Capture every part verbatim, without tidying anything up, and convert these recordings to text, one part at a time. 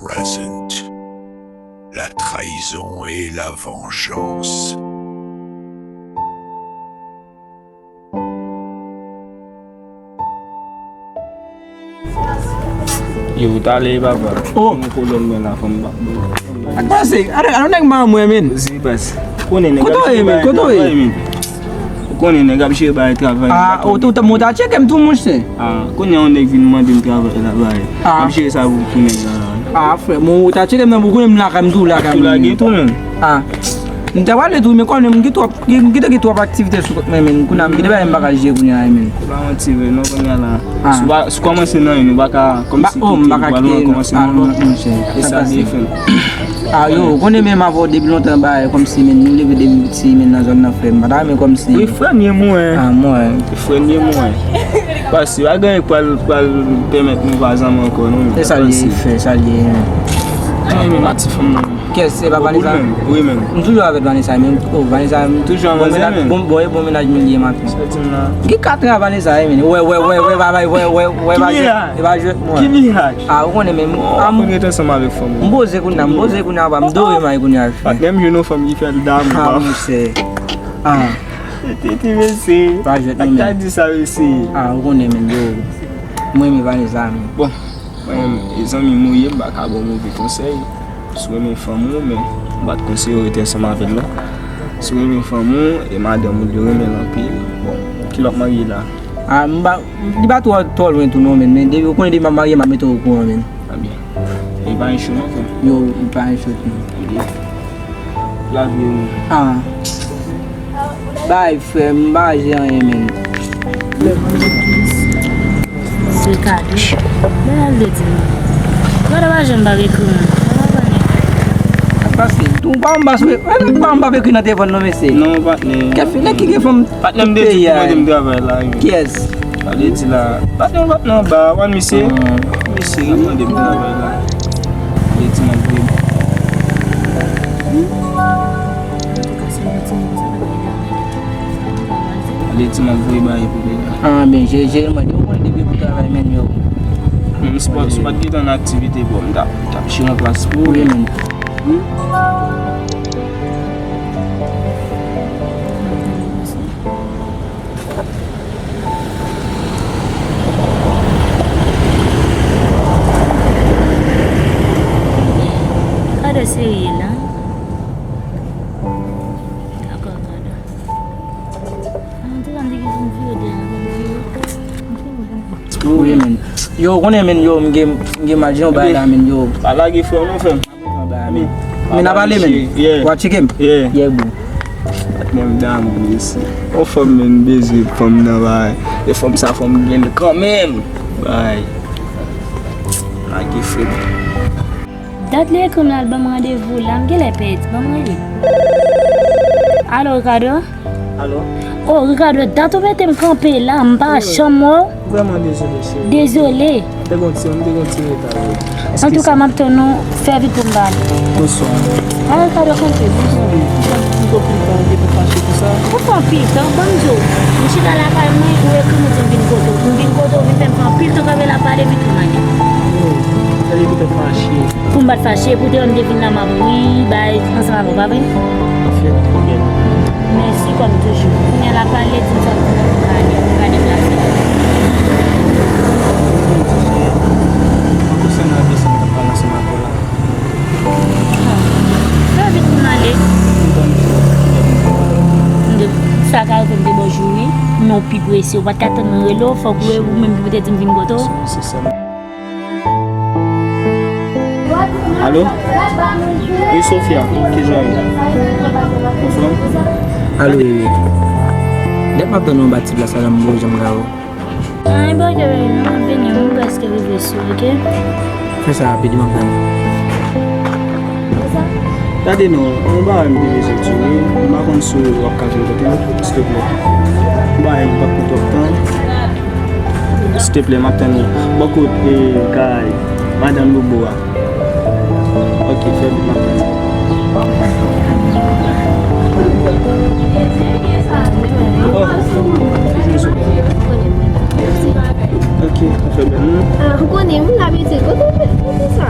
Present. La trahison et la vengeance. Yo, ou t ale, papa. Oh. Yon kolòn mwen la, fanm ba. Ak pase, alo, alo nèg manman mwen, men. Zi pas. Konnen nèg Kote w ye, men? Kote w ye? Ou konnen nèg ap jere bay travay. Ah, ou tou, ou ta tcheke m tou, monchè. Ah, konnen yon nèg vin mande m travay la bay. Ah. Ap jere sa pou, pou nèg la. Ah, frè, bon, ou ta tcheke m nan, ou konnen m lakay m tou, lakay Tou m. Lage tou, men. Ah. M te pale tou, men konnen m gen twòp, m gen gen twòp aktivite sou kont mwen, men. Kounye a m gen de bagay m pa ka jere kounye a, men. Pa manti vre, non, kounye a la. Ah. Si w pa, si w kòmanse nan youn, ou pa ka, kòm Ba, si oh, m pa ka ou pa kite, non. kòmanse Ah, nan non, lòt. monchè. E Sa sa pase. Defèn. Ah, yo, ou konnen menm avè w depi lontan ba, kòmsi, men, nou leve depi piti, men, nan zòn nan, frè m. M pa ta renmen kòmsi. Wi, frè m ye mwen. Ah, mwen. Frè m ye mwen. Pase, pa gen anyen k pral, pral pèmèt nou pa zanmi ankò, non. E sa l ye, frè, sa l ye, men. Mwen menm ak ti fanm nan. Kès, se pa Vanessa? Wi, men. M toujou avèk Vanessa, men. Oh, Vanessa, Toujou bon avèk mennaj, men. Bon, bon, bon mennaj mwen li ye, maten. Sa di m la. Gen kat an Vanessa, men. Wè, wè, wè, wè, wè, wè, wè, wè, wè, Ki pa li jwèt, a? e pa jwèt, mwen. Ki mihaj? Ah, ou konnen, men. Oh, Ah, mwen rete ansanm avèk fanm. M poze kounye a, m poze kounye a, m dore may kounye a. Patnè m jwenn yon fanm ki fè l damou. Ah, monchè. Ah. Tete, mesye. Pa jwèt, Ak non, ta men. Di sa, mesye. Ah, ou konnen, men, yo. Mwen, men Vanessa, men. Bon, mwen menm, e zanmi m ou ye, m pa ka ba w move konsèy. Si w renmen fanm ou, men m pa t konseye w rete ansanm avè l, non. Si w renmen fanm ou, e madanm ou, li renmen l anpil. Bon, ki lòt marye la? Ah, m pa, li pa twò, twò lwen tou, non, men. Men depi, ou konnen depi m ap marye, m ap mete w okouran, men. Ebyen, e pa yon cho, non, frè m. Yo, li pa yon cho, non. Ebyen, lavi ou. Ah. Bay, frè m, m pa jere anyen, men. Ricardo. Mwen al de di m. Ricardo pa janm pa ekri mwen. Mwen pa konnen. Pase, ou pa m pa sou, ou pa m pa ekri nan telefòn, non, mesye. Non, patnè. Kèfè, nèg ki gen fanm. Patnè m de di pou mande m travay la, wi. Kiyès? Sa vle di la, patnè, patnè anba, wan misye. Misye, l ap mande m travay la. Vle di m ap voye. Vle di m ap voye bagay pou li la. Ah, ben, je, je, mwen, yo konn depi pou travay, men, yo. Menm si pa, si pa t gentan nan aktivite, bon, m t ap, t ap chire yon plas pou ou. Wi, men. Ricardo serye la. Dakò, Ricardo. Mwen te tande ki pou m vire dèyè, pou m vire. Wi, men. Yo, ou konnen, men, yo, m gen, m gen mal, jan w bay la, men, yo. Pa lage frè w non, frè m. Men n ap pale, men. Yeah. W ap tcheke m? Yeah. Yeah, bro. Patnè m damou, mesye. Yon fanm, men, bezwen fanm nan, bay. E fanm sa, fanm gen l kanmenm. Bay. Lage frè m. Dat li ekri m la, l ban m randevou la, m genlè pèdi, ban m rele. Alo, Ricardo? Alo? Oh, Ricardo, dat ou mete m kanpe la, m pa janm wè w. Vrèman dezole, cheri. Dezole. M te gon ti, m te gon ti reta, wi. Antouka, m ap tann ou, fè vit pou m pale. Bonswa. Ah, Ricardo, kanpe, bonswa. M twò pil tan, ou gentan fache pou sa? Ou fè anpil tan, ban m di w. M chita lakay mwen, ou ekri m, ou di m vin kote w. M vin kote w, vin fè m fè anpil tan kanpe la, pale vit pou m ale. Sa vle di ou te fache. Pou m pa t fache, pou te wè m te vin la, m ap ri, bay, ansanm avè w, pa vre? Fèt bèl. Mèsi kòm toujou. Kounye a la pale, di m sa pou m pale, pou pale m la fè. Konsènan de sa m t ap pale ansanm avè w la. Fè vit pou m ale. M te, sa ka rive m te bò joure, men w pi prese, ou pa t ka tann mwen rele w, fòk ou, ou menm ki pou te di m vin kote w. Se sa. Alo? Wi, Sofia, kijan w ye? Anfòm? Alo, Emi. Dèt m ap tann ou anba ti plas la, m wè janm ka wè w. Ah, enben, oke, baby, m ap vini, m prèske rive sou, oke? Fè sa rapid, m ap tann ou. Gade non, yon bagay m te bezwen di w, wi. M pa konn si w ap ka vin kote m, silteplè. Yon bagay m p ap pran twòp tan. Silteplè, m ap tann ou. Bò kot, e, kay madanm Lobo a. Ok, fè vit, m ap tann ou. Oh, ok, ou fè bèl, non? Ah, ou konnen, moun la mete, kote, kote sa?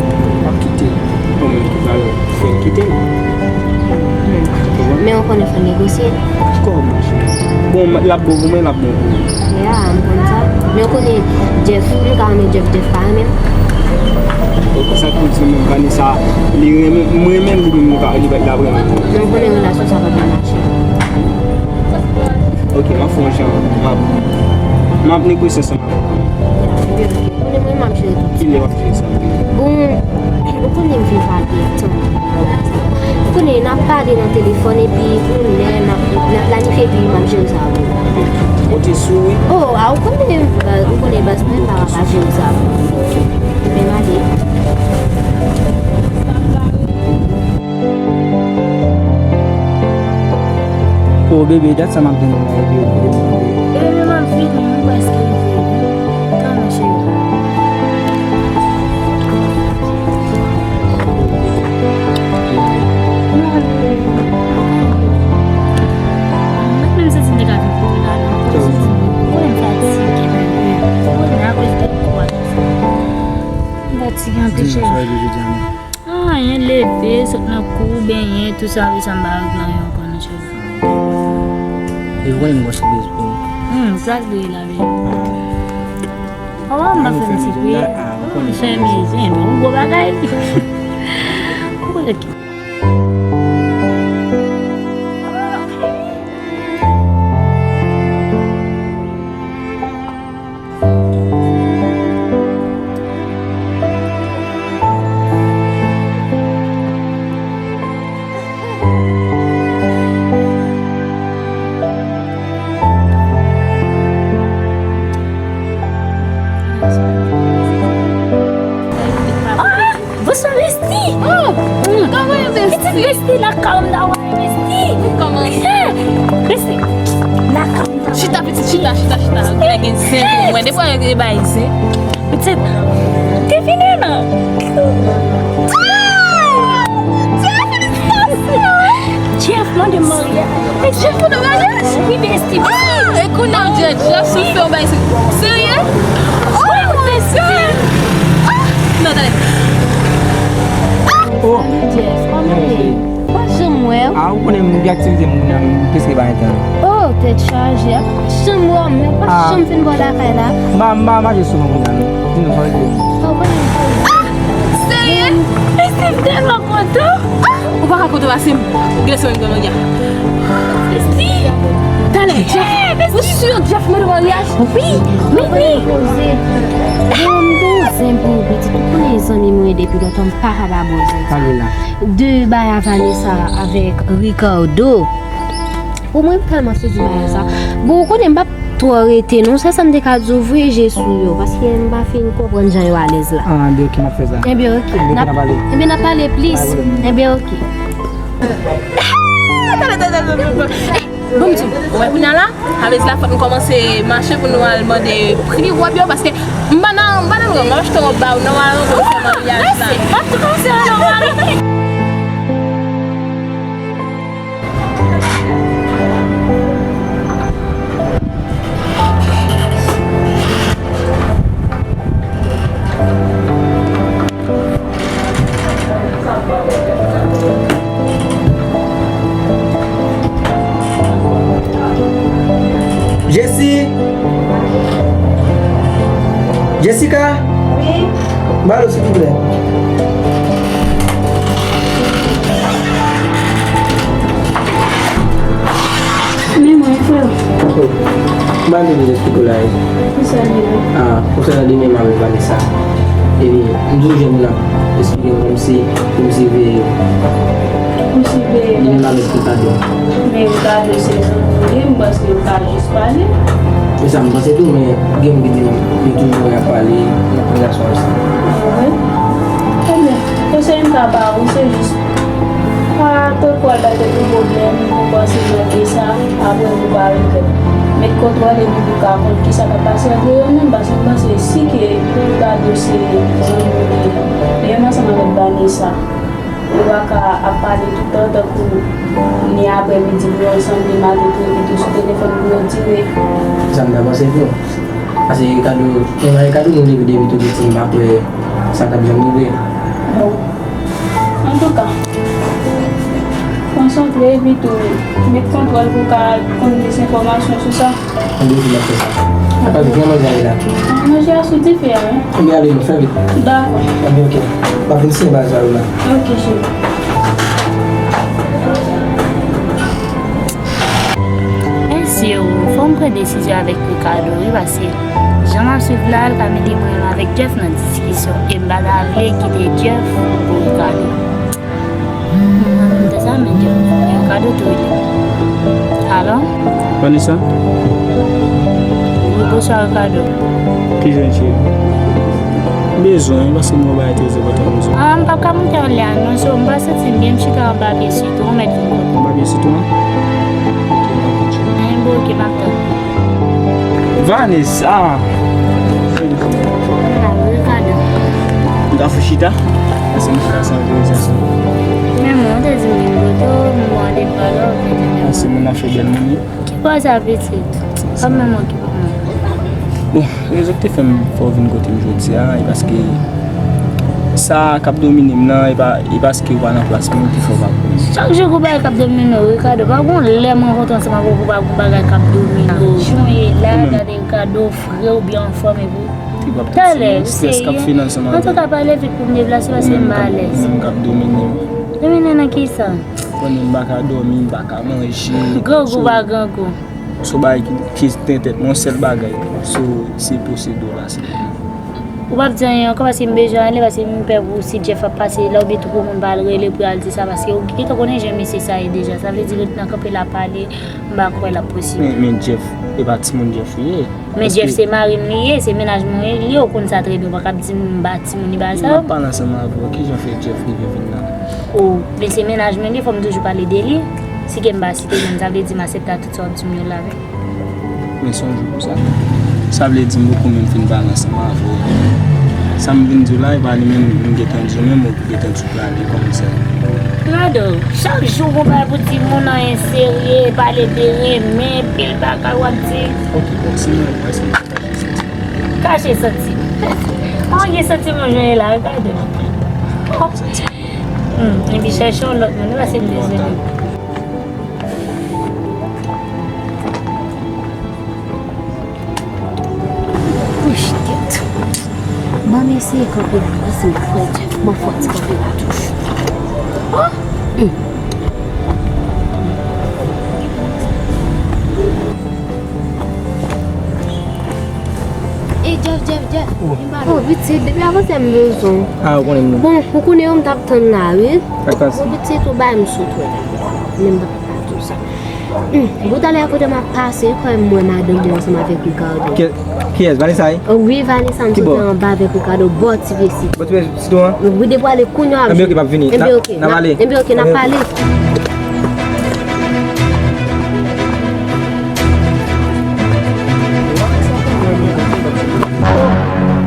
M ap kite l. Bon, men ki valè fè l kite l. Men ou konnen fò negosye. Kòman, cheri? Bon, l ap bon pou mwen, l ap bon pou ou. Ya, m konn sa. Men ou konnen Jeff, m ka renmen Jeff, Jeff pa renmen m. Bon, sa k pou di menm Vanessa, li renmen, m renmen l, li menm li pa, li pa, li ap renmen m. Men ou konnen relasyon sa pa ka mache. Ok, m ap fè yon jan, m ap, m ap negosye ansanm avè w. Ya, ebyen, ok. Konnen mwen, m ap jere tout. Kilè w ap jere sa? Bon, ou konnen m vin pale tan. Ou konnen, n ap pale nan telefòn, epi yon lè, n ap, n ap planifye, epi m ap jere sa pou ou. Konte sou ou, wi. Oh, a, ou konnen, ba, ou konnen baz mwen, pa, pa jere sa pou ou. Men m ale. Oh, bebe, dat sa m ap tann ou la, epi ou kote m kanpe. Bebe, m ap vini, m prèske rive. Tann mwen, cheri. Mwen menm santi m te ka vin kouri la, non. Ou konnen m fatige, bebe. Ou konnen akoz de kou a. M fatige anpil, cheri. Anyen, leve, sot nan kou, benyen, tout sa, apre sa, m pa regle anyen ankò, non, cheri. E ou konnen m gon sipriz pou ou. Hmm, sa k vre la, bebe. Kòman m pa fè m sipriz? Fè mizè, yon gwo bagay. Ou konnen ki Ah! Bonswa, Besti! Oh! Kòman yo, Besti? Pitit Besti, lakay m nan, wè, Besti! Kòman? Besti, lakay m nan. Chita, pitit, chita, chita, chita. Ou genlè gen zen pou mwen. Depi w te bay zen. Pitit, te vini, non? Ah! Jeff, felisitasyon! Jeff mande maryaj. E Jeff mande maryaj? Wi, Besti. Ah! E kounye a, Jeff, Jeff sou fè yon bagay serye? Oh, mon Dieu! Ah! Non, tande. Ah! Oh! Salut, Jeff. Kòman w ye? Pa janm wè w. Ah, ou konnen m gen aktivite m kounye a, m prèske pa gen tan. Oh, tèt chaje. A pa janm wè w, men w pa janm fin bò lakay la. M pa, m pa mache souvan kounye a, non. Di nou, fò rete. Ah! Serye? Besti, m tèlman kontan. Ah! Ou pa ka kontan pase m. Ou gen lè se mwen ki pran maryaj. Besti! Talè, Jeff! Ou si Jeff mande maryaj? Wi, wi, wi. Poze. Bon, m gen yon zen pou ou, pitit. Ou konnen zanmi mwen depi lontan, m pa ka ba bon zen sa. Pale la. De bagay a Vanessa avèk Ricardo. Pou mwen, m tèlman sezi bagay sa. Bon, ou konnen m p ap twò rete non, se sa m te ka di w, vre je sou yo, paske m pa fin konprann jan yo alèz la. Ah, enben, ok, m ap fè sa. Enben, ok. Enben, n ap pale. Enben, n ap pale plis. Pa gen pwoblèm. Enben, ok. Tande, tande, tande, tande. Bon, m di w, ou wè kounye a la, avèk la, fòk nou kòmanse mache pou nou al mande pri wòb yo, paske m pa nan, m pa nan rang, m ap achte wòb ba ou, nan rang pou fè maryaj la. Mèsi, m ap tou kòmanse nan rang. Jessie! Jessica! Wi? Ba dlo, silvouplè. Men mwen, frè. Ban nou de tout kolay. Kisa li ye? Ah, konsènan demen m avèk Vanessa. Epi, m toujou jwenn moun ap esplike m kòmsi, kòmsi veye. Kòmsi veye. Demen m avèk Ricardo. Men Ricardo se zanmi m, m panse yo ka jis pale. E sa m panse tou, men gen moun ki di m, yo toujou wè y ap pale nan relasyon sa. Ah, wi. Ebyen, konsèy m ka ba ou, se jis pa tankou al bay tèt ou pwoblèm, ou panse nan de sa, apre ou pa regrèt. Met kont ou anlè pou ou ka konn kisa k ap pase ant yo menm, paske m panse si ke Ricardo se zanmi w li ye, li menm ansanm avèk Vanessa, yo pa ka ap pale toutan tankou ni aprè midi pou yo ansanm, ni maten pou yo pito sou telefòn pou yo dire. Sa m ta panse tou. Paske Ricardo, menm Ricardo nou depi, depi tou piti, m pa kwè sa t ap janm rive. Bon. Antouka, konsantre epi tou met kontwòl pou w ka al konn plis enfòmasyon sou sa. Anben, ok, m ap fè sa. Apa, gen manje ale la? Manje a sou dife a, wi. Anben, ale, nou fè vit. Dakò. Anben, ok. M ap vin siyen bagay sa yo la. Ok, cheri. Mesye o, fò m pran desizyon avèk Ricardo, wi, paske jan m ap swiv la, l ka mete mwen menm avèk Jeff nan diskisyon, e m pa ta vle kite Jeff pou Ricardo. Mwen menm te sa, men Jeff, Ricardo tou rele. Alo? Vanessa? Wi, bonswa, Ricardo. Kijan, cheri? M bezwen w, paske m gen yon bagay trè enpòtan pou m di w. Ah, m p ap ka monte anlè a non, so m pa santi m byen, m chita anba pye sitwon, ou mèt vin kote m. Anba pye sitwon an? Ok, m ap vin cheri. Anyen, bon, ok, m ap tann. Vanessa! Ah, Ricardo. M ka fè chita? Paske m chita san otorizasyon. Men mwen, ou te di m vin kote w, m mande pa la, ou vin. Ah, se moun nan fè bèl moun ye. Ki bò sa pitit? Kòm menm okipe mwen. Bon, rezon ki te fè m fè w vin kote m jodi a, e paske sa k ap domine m nan, e pa, e paske w pa nan plas mwen ki fè w pa konnen. Chak jou gon bagay k ap domine w, Ricardo. Pa gon lè m rankontre ansanm avè w pou pa gon bagay k ap domine w. Jan w ye la, gade Ricardo, fre w byen anfòm epi w. Talè, ou serye? Antouka, pale vit pou m deplase paske m pa alèz. Menm k ap domine m. Domine nan kisa? Konnen m pa ka dòmi, m pa ka manje. Grangou pa grangou. Se yon bagay ki, ki te tèt mwen, yon sèl bagay. So, se posede w la, se. Ou p ap di anyen ankò paske m bezwen ale, paske m pè pou si Jeff ap pase la oubyen tou pou moun pa al rele pou y al di sa, paske ou gentan konnen jan mesye sa ye deja. Sa vle di ret nan kanpe l ap pale, m pa kwè l ap posib. Men, men Jeff, e pa timoun Jeff li ye. Men Jeff se mari m li ye, se mennaj mwen li ye, ou konn sa trè byen, ou pa ka ap di m m pa timoun li bagay sa yo. M ap pale ansanm avè w, kijan fè Jeff rive vin la? O, men se mennaj mwen li ye, fò m toujou pale de li. Si ke m pa site non l, sa vle di m aksepte a tout sa w ap di m yo la, wi. Men se yon jou pou sa. Sa vle di m poko menm fin pale ansanm avè w. Sa m vin di w la, e pa li menm m gentan di w menm, ou gentan di w prale kòmsa. Ricardo, chak jou gon bagay pou di moun anyen serye, pale de renmen, pil bagay w ap di. Ok, bon, si mwen wè se kache santi m. Kache santi m. An gen santi m ou jwenn la, Ricardo. Hmm, epi chèche yon lòt moun, wi, paske m dezole. Wouch, tèt. Ban m eseye kanpe la, paske m kwè Jeff, ban fò ti kanpe la toujou. Oh! Hmm. Ey, Jeff, Jeff, Jeff. Oh, pitit, depi avansè m bezwen w. Ah, ou konnen m. Bon, ou konnen yo m t ap tann la, wi. Sa k pase? Bon, pitit, ou bay m sou twè la. Men m pa ka di w sa. Hmm, bon, talè a kote m ap pase, wi, kanmenm m wè madanm ou ansanm avèk Ricardo. Ki, kiyès? Vanessa, wi? Oh, wi, Vanessa, m soti anba avèk Ricardo, bò ti pye sitwon. Bò ti pye sitwon an? Wi, depi w ale kounye a w ap jwenn. Enben, ok, n ap vini. Enben, ok, n ap ale.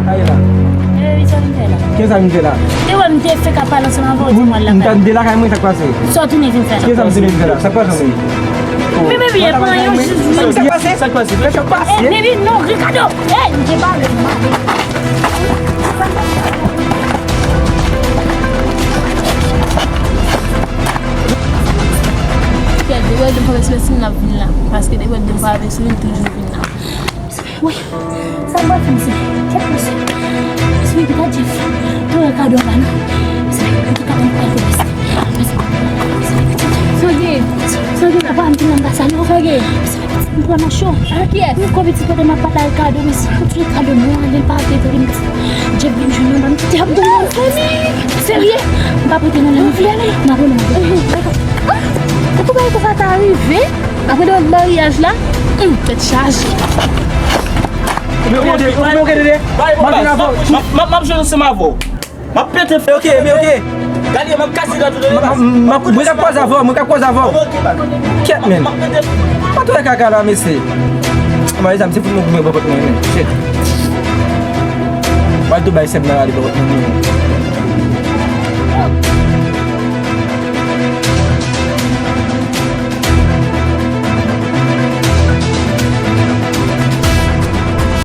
Sa ye la? Eh, wi, sa vin fè la. Ki sa vin fè la? Te wè m te fèk ap pale ansanm avè w, di mwen lakay. M ta, m te lakay mwen, sa k pase? Sa w tounen vin fè la? Ki sa m tounen vin fè la? Sa k pase, mwen? Men, men, men, pran yon jis. Sa k pase? Sa k pase? Sa k pase? Eh, baby, non, Ricardo! Eh, m te pale, m pale. Kè, depi w ap di m pa bezwen siy, l ap vin la. Paske depi w ap di m pa bezwen siy, l toujou vin la. Wi, sa m pral fè, mesye? Kèt, mesye. Mesye, baby, gad Jeff. Tou Ricardo anba, non? Mesye, baby, gad Ricardo, mesye. Mesye, mesye, baby, gad Jeff. Sa w gen? Sa w gen la? Papa m di m pa sa, non? Sa w gen? Mesye, baby, Pran nan cho. Kiyès? Yon kò pitit pote m ap pataje kado, men si pou tire kado non, ale l pa te tande m. Jeff vin jwenn mwen, m te ap ban mwen fòs. Serye? M pa prete non, non. M ap rele. Ou pa wè sa ta rive? Apre de maryaj la? Hum, tèt chaje. Ou byen, ou byen, ou byen, ou byen, Dede? M ap vin avè w. M ap, m ap, m ap jwenn ansanm avè w. M ap pete. Ok, men ok. Gade, m ap kase dan tout. M ap, m ap, mwen k ap koze avè w, mwen k ap koze avè w. Kyèt, men. Mwen tou e kaka la, mesye. Mwen, zam, se pou mwen goumen bòkòt mwen, men. Shit. Mwen tou bay sèm nan rale bòkòt mwen.